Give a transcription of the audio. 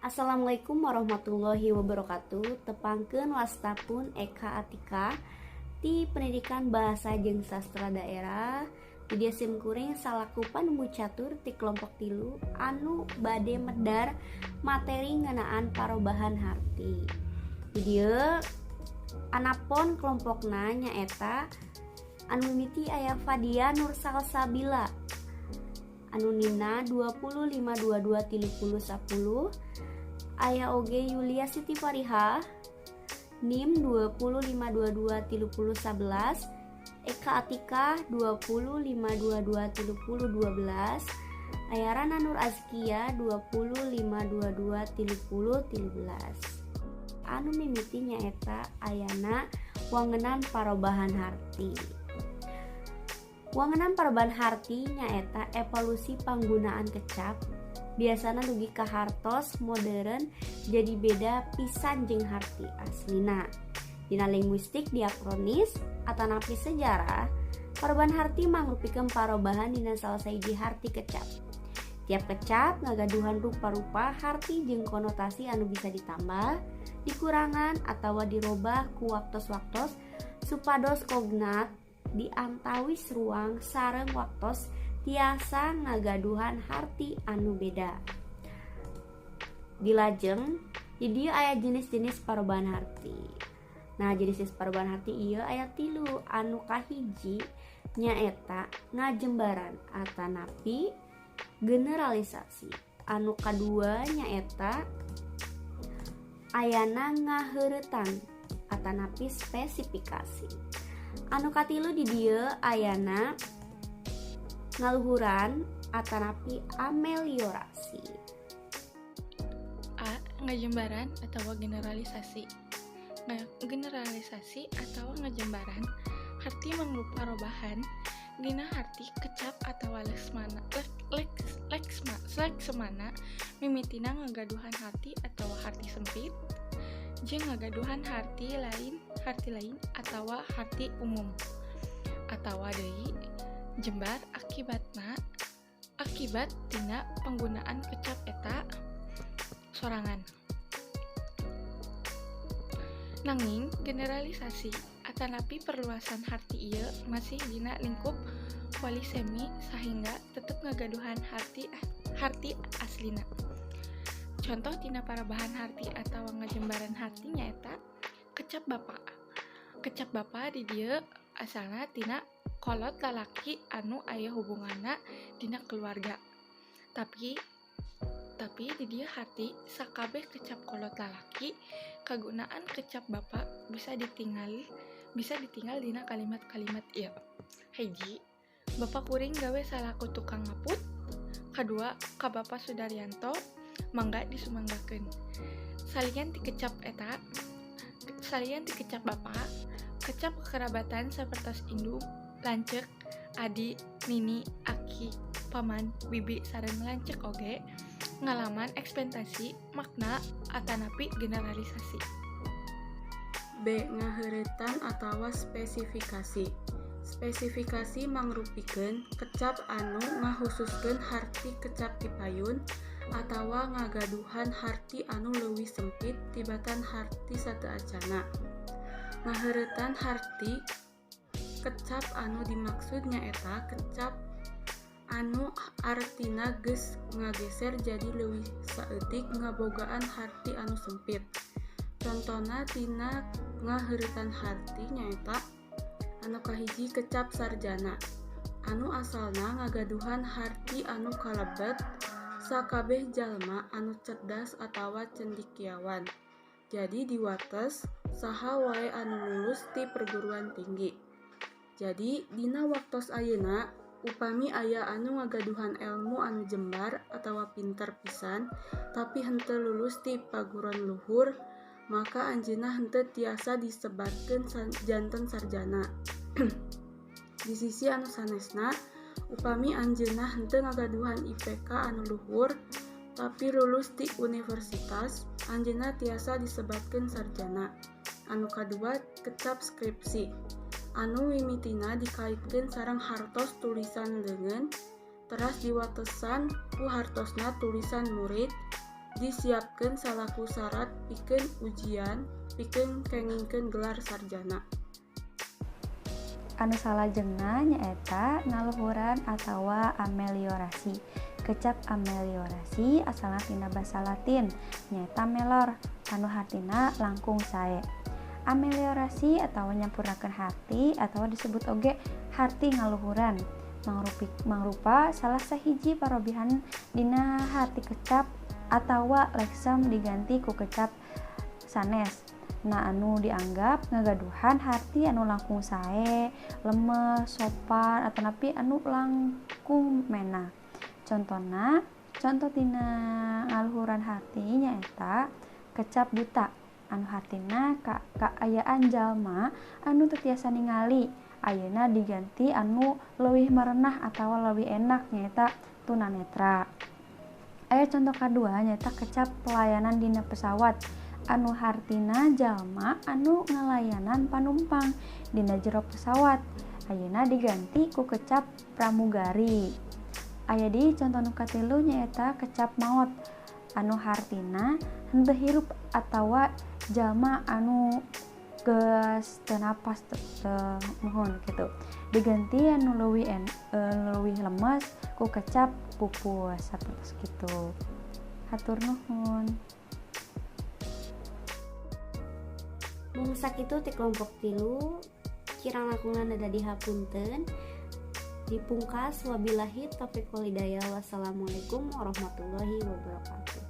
Assalamualaikum warahmatullahi wabarakatuh. Tepangkeun, wasta pun Eka Atika ti Pendidikan Bahasa jeung Sastra Daerah. Di dieu sim kuring salaku panumbu catur ti kelompok 3 anu bade medar materi ngeunaan parobahan harti. Di dieu anapon kelompokna nyaeta anu mimiti aya Fadia Nur Salsabila anu NIM-na 25223010, aya oge Yulia Siti Fariha NIM 25223011, Eka Atika 25223012, aya Rana Nur Azkia 25223013. Anu mimiti nyaeta ayana wangenan parobahan harti. Wangenan parobahan harti nyaeta evolusi panggunaan kecap, biasana dugi ka hartos modern jadi beda pisan jeung harti aslina. Dina linguistik diakronis atanapi sejarah, parobahan harti mangrupikeun parobahan dina salah sahiji harti kecap. Tiap kecap ngagaduhan rupa-rupa harti jeung konotasi anu bisa ditambah, dikurangan, atawa dirobah ku waktos-waktos supados kognat di antawis ruang sareng waktos tiasa ngagaduhan harti anu beda. Dilajeng di dieu aya jenis-jenis parobahan harti. Nah, jenis-jenis parobahan harti ieu aya tilu. Anu kahiji nyaeta ngajembaran atanapi generalisasi, anu kadua nyaeta ayana ngaheuretan atanapi spesifikasi, anu katilu di dieu ayana ngaluhuran atanapi ameliorasi. A. Ngajembaran atau generalisasi. Generalisasi atau ngajembaran harti mangrupa robahan dina harti kecap atau leksmana lek, lek, leksemana mimitina ngagaduhan harti atau harti sempit jeung ngagaduhan harti lain atau harti umum atau deui jembar akibatna akibat tina penggunaan kecap eta sorangan. Nanging generalisasi atanapi perluasan harti ieu masih dina lingkup polisemi sahingga tetep ngagaduhan harti harti aslina. Contoh tina parabahan harti atau ngajembaran harti nyaeta kecap bapa. Kecap bapa di dieu asalna tina kolot lalaki anu aya hubunganna dina keluarga. Tapi di dieu harti sakabeh kecap kolot lalaki. Kagunaan kecap bapa bisa ditinggal dina kalimat-kalimat ieu. Hiji, Bapak kuring gawe salaku tukang ngaput. Kadua, ka Bapak Sudaryanto mangga disumanggakeun. Salian ti kecap eta, salian ti kecap bapa, kecap kekerabatan sapertos indung, lanceuk, adi, nini, aki, paman, bibi sareng lanceuk oge ngalaman ekspektasi makna atanapi generalisasi. B. Ngaheuretan atawa spesifikasi. Spesifikasi mangrupikeun kecap anu ngahususkeun harti kecap tipayun atawa ngagaduhan harti anu leuwih sempit tibatan harti sateuacanna. Ngaheuretan harti kecap anu dimaksud nyaeta kecap anu artina geus ngageser jadi leuwih saeutik ngabogaan harti anu sempit. Contona tina ngaheuretan harti nyaeta anu kahiji kecap sarjana anu asalna ngagaduhan harti anu kalebet sakabeh jalma anu cerdas atawa cendekiawan, jadi diwates saha wae anu lulus ti perguruan tinggi. Jadi dina waktos ayeuna upami aya anu ngagaduhan elmu anu jembar atawa pinter pisan tapi henteu lulus ti paguruan luhur, maka anjeunna henteu tiasa disebatkeun janten sarjana. Di sisi anu sanesna, upami anjeunna henteu ngagaduhan IPK anu luhur tapi lulus ti universitas, anjeunna tiasa disebatkeun sarjana. Anu kadua kecap skripsi anu mimitina dikaitkeun sareng hartos tulisan leungeun, teras diwatesan ku hartosna tulisan murid. Disiapkeun salaku sarat pikeun ujian pikeun kengingkeun gelar sarjana. Anu salajengna nyaeta ngaluhuran atawa ameliorasi. Kecap ameliorasi asalna tina basa Latin nyaeta melor anu hartina langkung sae. Ameliorasi atawa nyampurnakeun harti atawa disebut oge harti ngaluhuran mangrupa salah sahiji parobihan dina harti kecap atawa leksem diganti ku kecap sanes. Nah, anu dianggap ngagaduhan harti anu langkung sae, lemes, sopan atanapi anu langkung mena. Contona, contoh tina ngaluhuran harti nyaeta kecap buta anu hartina kaayaan jalma anu teu tiasa ningali ayeuna diganti anu leuwih merenah atawa leuwih enak nyaeta tunanetra. Aya contoh kadua nyaeta kecap pelayanan dina pesawat anu hartina jalma anu ngalayanan panumpang dina jero pesawat ayeuna diganti ku kecap pramugari. Aya deui contoh nu katilu nyaeta kecap maot anu hartina henteu hirup atawa jalma anu geus teu napas teu muhun kitu diganti anu leuwih lemes ku kecap pupus sapertos kitu. Hatur nuhun. Mung sakitu ti kelompok 3 kirang langkungna nada dihapunten. Dipungkas wabillahi taufiq wal hidayah. Wassalamualaikum warahmatullahi wabarakatuh.